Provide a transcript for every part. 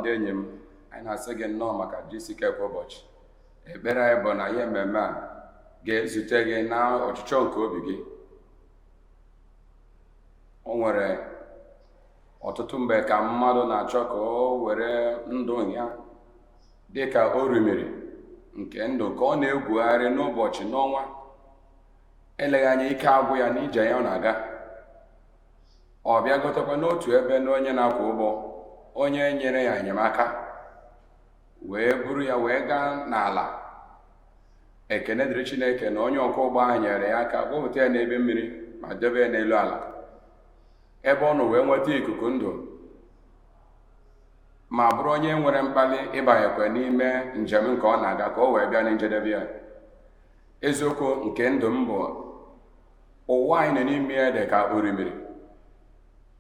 Ndị enyi m, anyị na-asị gị nnọọ maka GCK kwa ụbọchị. Ekpere anyị bụ na ihe mmemme a ga-ezute gị na ọchịchọ nke obi gị. O nwere ọtụtụ mgbe ka mmadụ na-achọ ka o were ndụ ya dị ka orimiri nke ndụ ka ọ na-egwugharị n'ụbọchị, n'ọnwa. Eleghị anya, ike agwụ ya n'ije ya ọ na-aga. Ọ bịa gotekwa n'otu ebe na onye na-akwọ ụgbọ, onye nyere ya enyemaka wee buru ya wee gaa n'ala. Ekene dịrị Chineke na onye ọkwọ ụgbọ ahụ nyere ya aka gwọpụta ya n'ebe mmiri ma debe ya n'elu ala ebe ọ nọ, wee nweta ikuku ndụ ma bụrụ onye nwere mkpali ịbanyekwa n'ime njem nke ọ na-aga ka o wee bịa na njedebe ya. Eziokwu nke ndụ m bụ, ụwa anyị nọ n'ime ya dị ka orimiri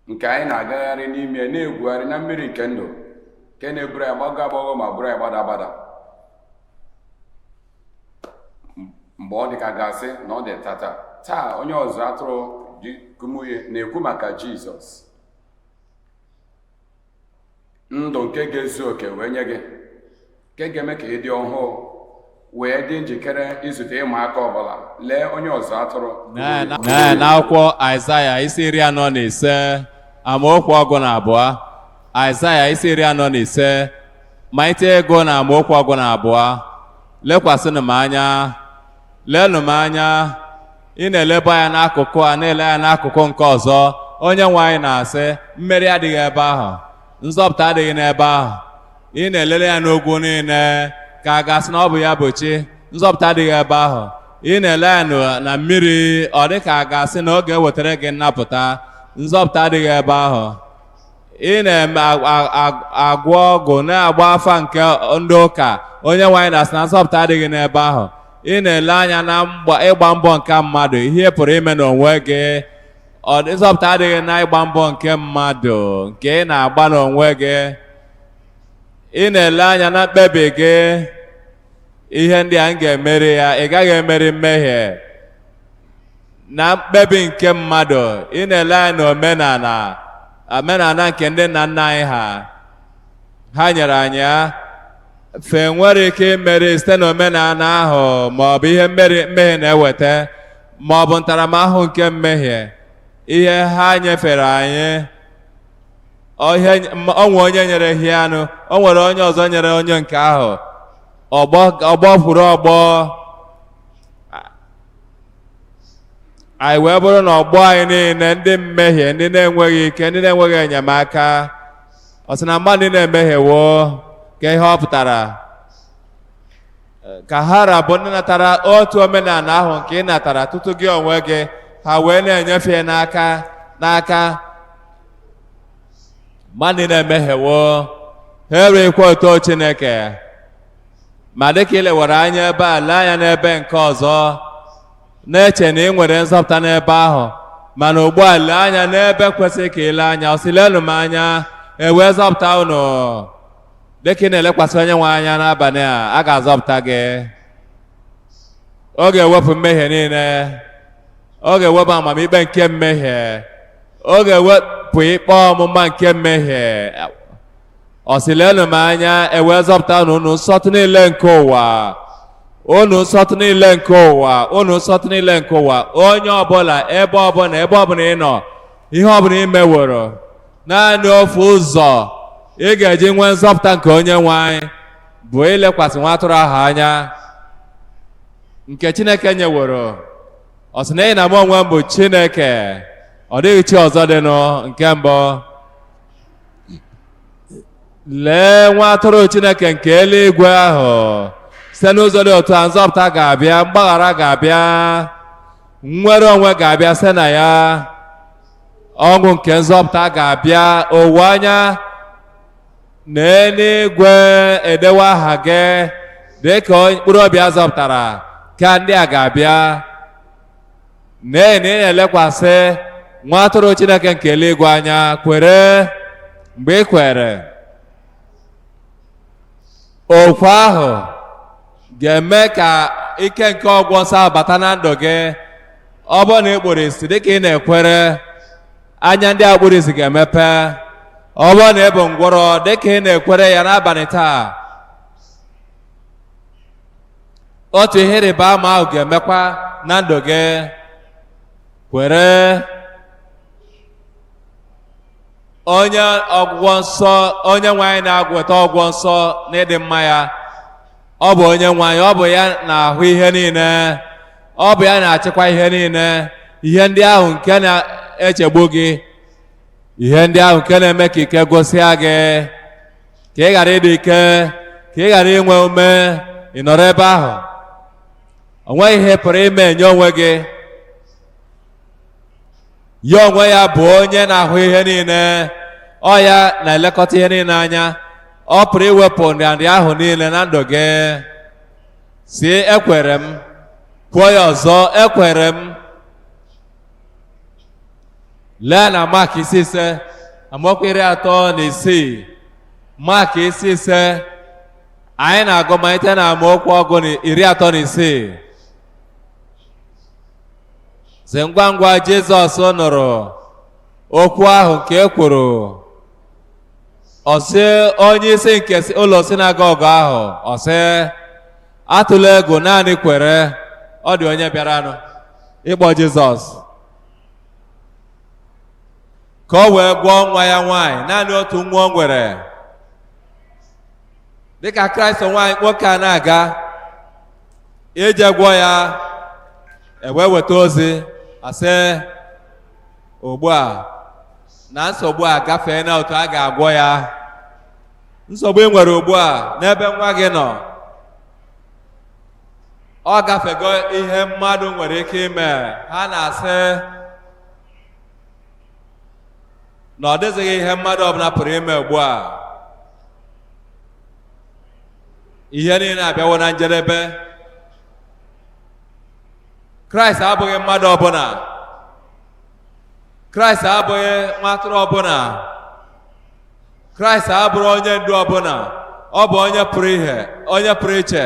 nke anyị na-agagharị n'ime, na-egwugharị na mmiri nke ndụ nke na-eburu anyị gbago agbago ma buru anyị gbada agbada. Mgbe ọ dị ka gasị na ọ dị tata taa, onye ọzụzụ atụrụ Kumuyi na-ekwu maka Jizọs, ndụ nke ga-ezu oke wee nye gị, nke ga-eme ka ị dị ọhụụ wee dị njikere izute ịma aka ọbụla. Lee onye ọzụzụ atụrụ. N'akwụkwọ Aịzaya isi 45 amaokwu 12. Aịzaya isi 45, malite ịgụ na amaokwu 12. Lekwasịnụ m anya, leenụ m anya. Ị na-eleba anya n'akụkụ a, na-ele anya n'akụkụ nke ọzọ. Onye nwe anyị na-asị, mmeri adịghị ebe ahụ, nzọpụta adịghị n'ebe ahụ. Ị na-elele ya n'ugwu niile ka a ga-asị na ọ bụ ya bụ chi. Nzọpụta adịghị ebe ahụ. Ị na-ele ya na mmiri, ọ dị ka a ga-asị na ọ ga-ewetara gị nnapụta. Nzọpụta adịghị ebe ahụ. Ị na-eme agwọ ọgwụ, na-agba afa nke ndị ụka. Onye nwe anyị na-asị na nzọpụta adịghị n'ebe ahụ. Ị na-ele anya na ịgba mbọ nke mmadụ, ihe ị pụrụ ime n'onwe gị. Nzọpụta adịghị na ịgba mbọ nke mmadụ nke ị na-agba n'onwe gị. Ị na-ele anya na mkpebi gị, ihe ndị a m ga-emeri ya. Ị gaghị emeri mmehie na mkpebi nke mmadụ. Ị na-ele anya na omenala nke ndị nna nna anyị ha nyere anyị ya fe nwere ike imeri site n'omenala ahụ, ma ọ bụ ihe mmehie na-eweta, ma ọ bụ ntaramahụhụ nke mmehie, ihe ha nyefere anyị. Onwe onye nyere hi anụ, o nwere onye ọzọ nyere onye nke ahụ. Ọgbọ ọgbọ kwuru ọgbọ, anyị wee bụrụ na ọgbọ anyị niile ndị mmehie, ndị na-enweghị ike, ndị na-enweghị enyemaka. Ọ sị na mmadụ na-emehiewo ka ihe ọ pụtara ka ha rabụ ndị natara otu omenala ahụ nke ị natara tutu gị onwe gị, ha wee na-enyefe n'aka n'aka. Mmadụ na-emehiewo, ha erughịkwa oto Chineke. Ma dịka ị lewara anya ebe a, lee anya n'ebe nke ọzọ, na-eche na ị nwere nzọpụta n'ebe ahụ, mana ugbu a lee anya n'ebe kwesịrị ka ị lee anya. Ọ sị, leenụ m anya, e wee zọpụta unu. Dịka ị na-elekwasị onye nwe anya n'abalị a, a ga-azọpụta gị. Ọ ga-ewepụ mmehie niile, ọ ga-ewepụ amamikpe nke mmehie, ọ ga-ewepụ ikpe ọmụma nke mmehie. Ọ sị, leenụ m anya, e wee zọpụta unu, unu nsọtụ niile nke ụwa, unu nsọtụ niile nke ụwa, unu nsọtụ niile nke ụwa. Onye ọbụla, ebe ọbụla, ebe ọbụla ị nọ, ihe ọbụla ị meworo, naanị ofu ụzọ ị ga-eji nwee nzọpụta nke onye nwe anyị bụ ilekwasị nwa atụrụ ahụ anya nke Chineke nyeworo. Ọ sị na ị na mụ onwe m bụ Chineke, ọ dịghị chi ọzọ dịnụ. Nke mbụ, lee nwa atụrụ Chineke nke eluigwe ahụ. Site n'ụzọ dị otu a, nzọpụta ga-abịa, mgbaghara ga-abịa, nnwere onwe ga-abịa site na ya, ọṅụ nke nzọpụta ga-abịa. Owu anya na eluigwe edewe aha gị dịka mkpụrụ obi a zọpụtara ka ndị a ga-abịa. N'ihi na ị na-elekwasị nwa atụrụ Chineke nke eluigwe anya, kwere. Mgbe ị kwere, okwu ahụ ga-eme ka ike nke ọgwọ nsọ ahụ bata na ndụ gị. Ọ bụrụ na ị kpụrụ isi, dịka ị na-ekwere, anya ndị a kpụrụ isi ga-emepe. Ọ bụrụ na ị bụ ngwọrọ, dịka ị na-ekwere ya n'abalị taa, otu ihe ịrịba ama ahụ ga-emekwa na ndụ gị. Kwere onye ọgwụgwọ nsọ, onye nwe anyị na-agwọta ọgwụgwọ nsọ na ịdị mma ya. Ọ bụ onye nwe anyị, ọ bụ ya na-ahụ ihe niile, ọ bụ ya na-achịkwa ihe niile. Ihe ndị ahụ nke na-echegbu gị, ihe ndị ahụ nke na-eme ka ike gwụsịa gị, ka ị ghara ịdị ike, ka ị ghara inwe ume, ị nọrọ ebe ahụ, o nweghị ihe pụrụ ime nye onwe gị. Ya onwe ya bụ onye na-ahụ ihe niile, ọ ya na-elekọta ihe niile anya. Ọ pụrụ iwepụ nrịanrịa ahụ niile na ndụ gị. Si ekwere m, kwuo ya ọzọ, ekwere m. Lee na Mak isi 5 amaokwu 36. Mak isi 5, anyị na-agụ malite na amaokwu 36. Si ngwa ngwa Jizọs nụrụ okwu ahụ nke e kwuru, ọ sị onye isi nke ụlọ sinagogu ahụ, ọ sị, atụla egwu, naanị kwere. Ọ dị onye bịaranụ ịkpọ Jizọs ka o wee gwọọ nwa ya nwaanyị, naanị otu nwa o nwere. Dịka Kraịst nwaanyị nwoke a na-aga ije gwọọ ya, e wee weta ozi asị ugbu a na nsogbu a gafee na otu a ga-agwọ ya. Nsogbu ị nwere ugbu a n'ebe nwa gị nọ, ọ gafego ihe mmadụ nwere ike ime. Ha na-asị na ọ dịzighị ihe mmadụ ọbụla pụrụ ime ugbu a. Ihe niile abịawo na njedebe. Kraịst abụghị mmadụ ọbụla. Kraịst abụghị nwa atụrụ ọbụla. Kraịst abụrụ onye ndu ọbụla. Ọ bụ onye pụrụ ihe, onye pụrụ iche.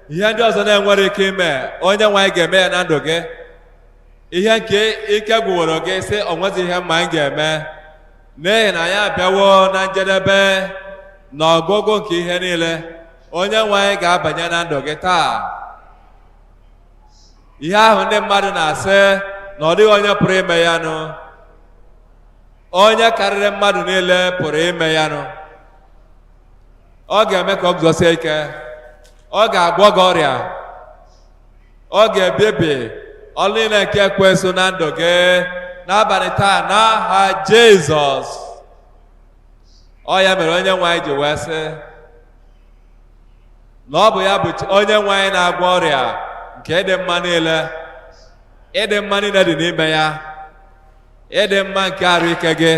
Ihe ndị ọzọ na-enwere ike ime, onye nwe anyị ga-eme ya na ndụ gị. Ihe nke ike gwụworo gị sị o nwezi ihe mma anyị ga-eme, n'ihi na anyị abịawo na njedebe na ọgụgụ nke ihe niile. Onye nwe anyị ga-abanye na ndụ gị taa. Ihe ahụ ndị mmadụ na-asị na ọ dịghị onye pụrụ ime ya nụ, onye karịrị mmadụ niile pụrụ ime ya nụ. Ọ ga-eme ka ọ guzosie ike. Ọ ga-agwọ gị ọrịa. Ọ ga-ebibi ọlụ niile nke ekwensu na ndụ gị n'abalị taa n'aha Jizọs. Ọ ya mere onye nwe anyị ji wee sị na ọ bụ ya bụ onye nwe anyị na-agwọ ọrịa nke ịdị mma niile. Ịdị mma niile dị n'ime ya. Ịdị mma nke arụ ike gị,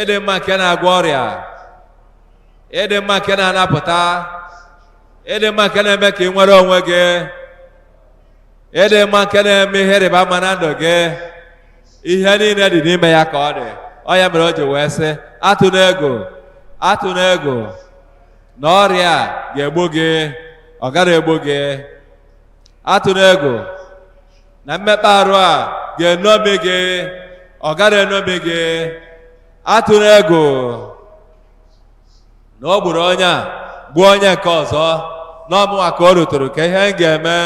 ịdị mma nke na-agwọ ọrịa, ịdị mma nke na-anapụta, ịdị mma nke na-eme ka ị nwere onwe gị, ịdị mma nke na-eme ihe ịrịba ama na ndụ gị. Ihe niile dị n'ime ya ka ọ dị. Ọ ya mere o ji wee sị, atụla egwu, atụla egwu na ọrịa ga-egbu gị, ọ gaghị egbu gị. Atụla egwu na mmekpa arụ a ga-enomi gị, ọ gaghị enomi gị. Atụla egwu na o gburu onye a, gbuo onye nke ọzọ, na ọmụnwa ka o ruturu ka ihe m ga-eme.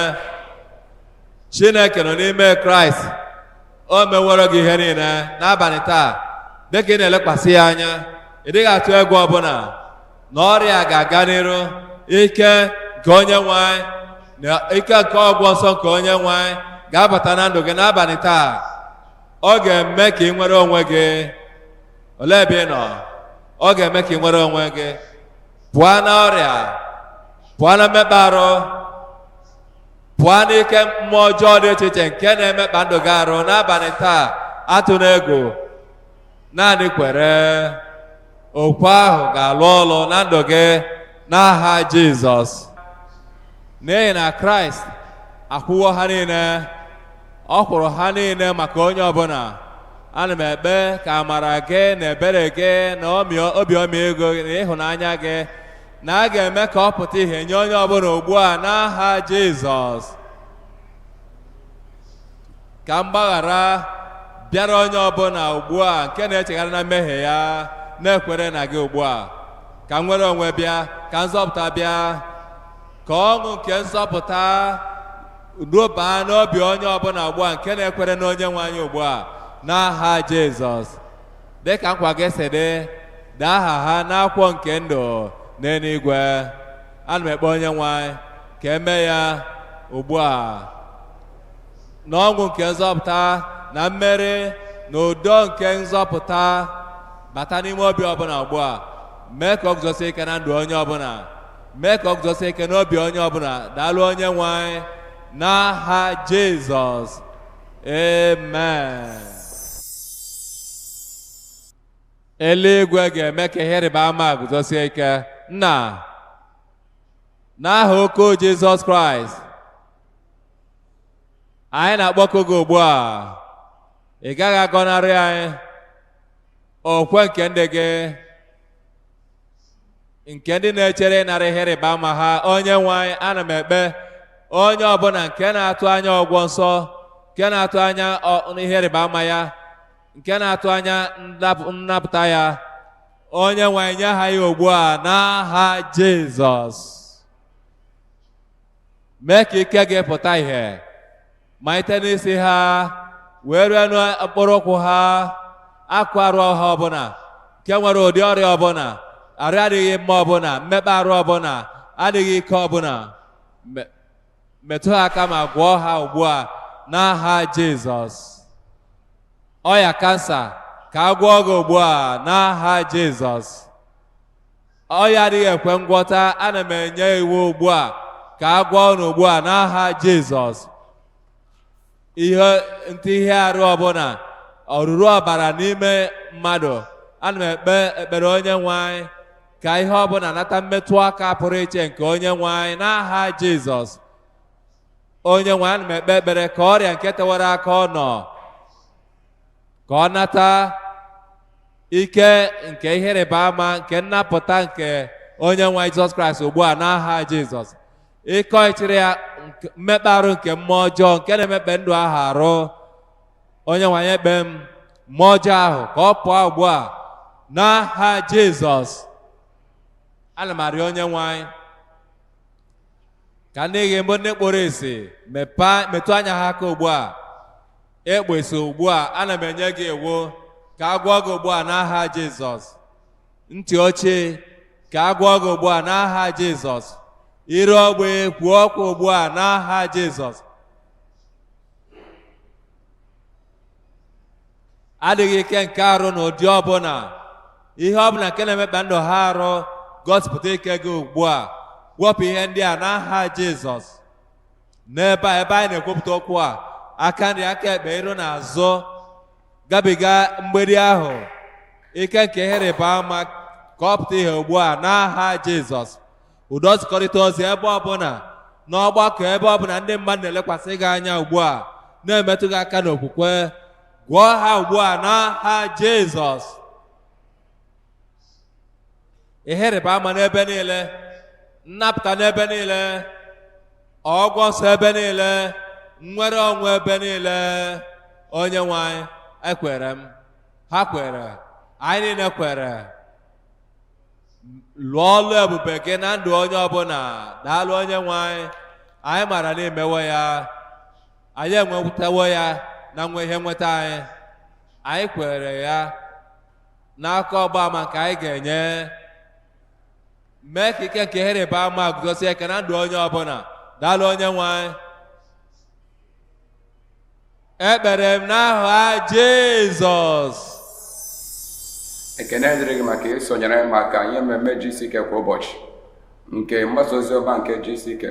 Chineke nọ n'ime Kraịst, o meworo gị ihe niile n'abalị taa. Dịka ị na-elekwasị ya anya, ị dịghị atụ egwu ọbụla na ọrịa ga-aga n'iru. Ike nke onye nwe anyị na ike nke ọgwụ nsọ nke onye nwe anyị ga-abata na ndụ gị n'abalị taa. Ọ ga-eme ka ị nwere onwe gị. Olee ebe ị nọ? Ọ ga-eme ka ị nwere onwe gị pụọ na ọrịa, pụọ na mmekpa arụ, pụọ n'ike mmụọ ọjọọ dị iche iche nke na-emekpa ndụ gị arụ n'abalị taa. Atụla egwu, naanị kwere. Okwu ahụ ga-alụ ọlụ na ndụ gị n'aha Jizọs. N'ihi na Kraịst akwụwo ha niile, ọ kwụrụ ha niile maka onye ọbụla. Ana m ekpe ka amara gị na ebere gị na obi ọmịiko gị na ịhụnanya gị na a ga-eme ka ọ pụta ìhè nye onye ọbụla ugbu a n'aha Jizọs. Ka mgbaghara bịara onye ọbụla ugbu a nke na-echegharị na mmehie ya Na-ekwere na gị ugbu a, ka nnwere onwe bịa, ka nzọpụta bịa, ka ọṅụ nke nzọpụta rubaa n'obi onye ọbụla ugbu a nke na-ekwere n'Onye nwe anyị ugbu a, n'aha Jizọs. Dịka nkwa gị si dị, dee aha ha n'akwụkwọ nke ndụ n'eluigwe. Ana m ekpe Onye nwe anyị ka eme ya ugbu a, na ọṅụ nke nzọpụta na mmeri na udo nke nzọpụta bata n'ime obi ọbụla ugbu a. Mee ka ọ guzosie ike na ndụ onye ọbụla, mee ka ọ guzosie ike n'obi onye ọbụla. Daalụ, Onye nwe anyị, n'aha Jizọs, amen. Eluigwe ga-eme ka ihe ịrịba ama guzosie ike. Nna, n'aha oke Jizọs Kraịst, anyị na-akpọku gị ugbu a. Ị gaghị agọnarị anyị okwe nke ndị gị, nke ndị na-echere ịnara ihe ịrịba ama ha. Onye nwe anyị, ana m ekpe onye ọbụla nke na-atụ anya ọgwọ nsọ, nke na-atụ anya ihe ịrịba ama ya, nke na-atụ anya nnapụta ya, Onye nwe anyị, nye ha ya ugbu a n'aha Jizọs. Mee ka ike gị pụta ìhè, malite n'isi ha wee rue n'okporo ụkwụ ha. Akụ arụ ha ọbụla nke nwere ụdị ọrịa ọbụla, arụ adịghị mma ọbụla, mmekpa arụ ọbụla, adịghị ike ọbụla, metụ ha aka ma gwọọ ha ugbu a n'aha Jizọs. Ọya kansa, ka a gwọọ gị ugbu a n'aha Jizọs. Ọya adịghị ekwe ngwọta, ana m enye iwu ugbu a ka a gwọọ unu ugbu a n'aha Jizọs. Ihe ntị ihe arụ ọbụla, ọrụrụ ọbara n'ime mmadụ, ana m ekpe ekpere, Onye nwe anyị, ka ihe ọbụla nata mmetụ aka pụrụ iche nke Onye nwe anyị n'aha Jizọs. Onye nwe, ana m ekpe ekpere ka ọrịa nke tewara aka ọ nọ, ka ọ nata ike nke ihe ịrịba ama nke nnapụta nke Onye nwe anyị Jizọs Kraịst ugbu a n'aha Jizọs. Ịkọchiri ya mmekpa arụ nke mmụọ ọjọọ nke na-emekpe ndụ ahụ arụ, Onye nwe anyị, ekpe m mmụọ ọjọọ ahụ ka ọ pụọ ugbu a n'aha Jizọs. Ana m arịọ Onye nwe anyị ka ndị gị mbụ ndị kpụrụ ìsì mepee, metụ anya ha aka ugbu a. Ekpu ìsì ugbu a, ana m enye gị iwu ka a gwọọ gị ugbu a n'aha Jizọs. Ntị ochie, ka a gwọọ gị ugbu a n'aha Jizọs. Iru ogbe, kwuo okwu ugbu a n'aha Jizọs. Adịghị ike nke arụ na ụdị ọbụla, ihe ọbụla nke na-emekpa ndụ ha arụ, gosipụta ike gị ugbu a. Wepụ ihe ndị a n'aha Jizọs. N'ebe a, ebe anyị na-ekwupụta okwu a, aka nri, aka ekpe, iru na azụ, gabiga mgbidi ahụ, ike nke ihe ịrịba ama ka ọ pụta ihe ugbu a n'aha Jizọs. Udo zikọrịta ozi ebe ọbụla n'ọgbakọ, ebe ọbụla ndị mmadụ na-elekwasị gị anya ugbu a, na-emetụ gị aka n'okwukwe, gwọọ ha ugbu a n'aha Jizọs. Ihe ịrịba ama n'ebe niile, nnapụta n'ebe niile, ọgwọ nsọ ebe niile, nnwere onwe ebe niile. Onye nwe anyị, ekwere m, ha kwere, anyị niile kwere. Lụọ ọlụ ebube gị na ndụ onye ọbụla. Daalụ, Onye nwe anyị. Anyị maara na imewo ya, anyị enwetawo ya na nwe ihe nweta anyị. Anyị kwere ya n'aka ọgbaama nke anyị ga-enye. Mee ka ike nke ihe ịrịba ama guzosie ike na ndụ onye ọbụla. Daalụ, Onye nwe anyị. Ekpere m n'aha Jizọs. Ekene dịrị gị maka isonyere maka ihe mmemme GCK kwa ụbọchị nke mgbasa ozi ọma nke GCK.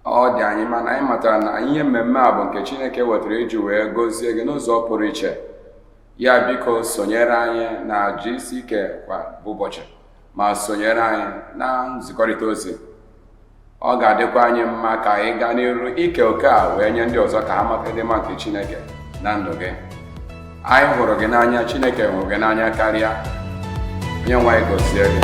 Ọ dị anyị mana anyị matara na ihe mmemme a bụ nke Chineke wetara iji wee gọzie gị n'ụzọ pụrụ iche. Ya biko, sonyere anyị na GCK kwa ụbọchị ma sonyere anyị na nzikọrịta ozi. Ọ ga-adịkwa anyị mma ka anyị gaa n'iru ike oke a wee nye ndị ọzọ ka ha mata ịdị mma nke Chineke na ndụ gị. Anyị hụrụ gị n'anya, Chineke hụrụ gị n'anya karịa. Onye nwe anyị gọzie gị.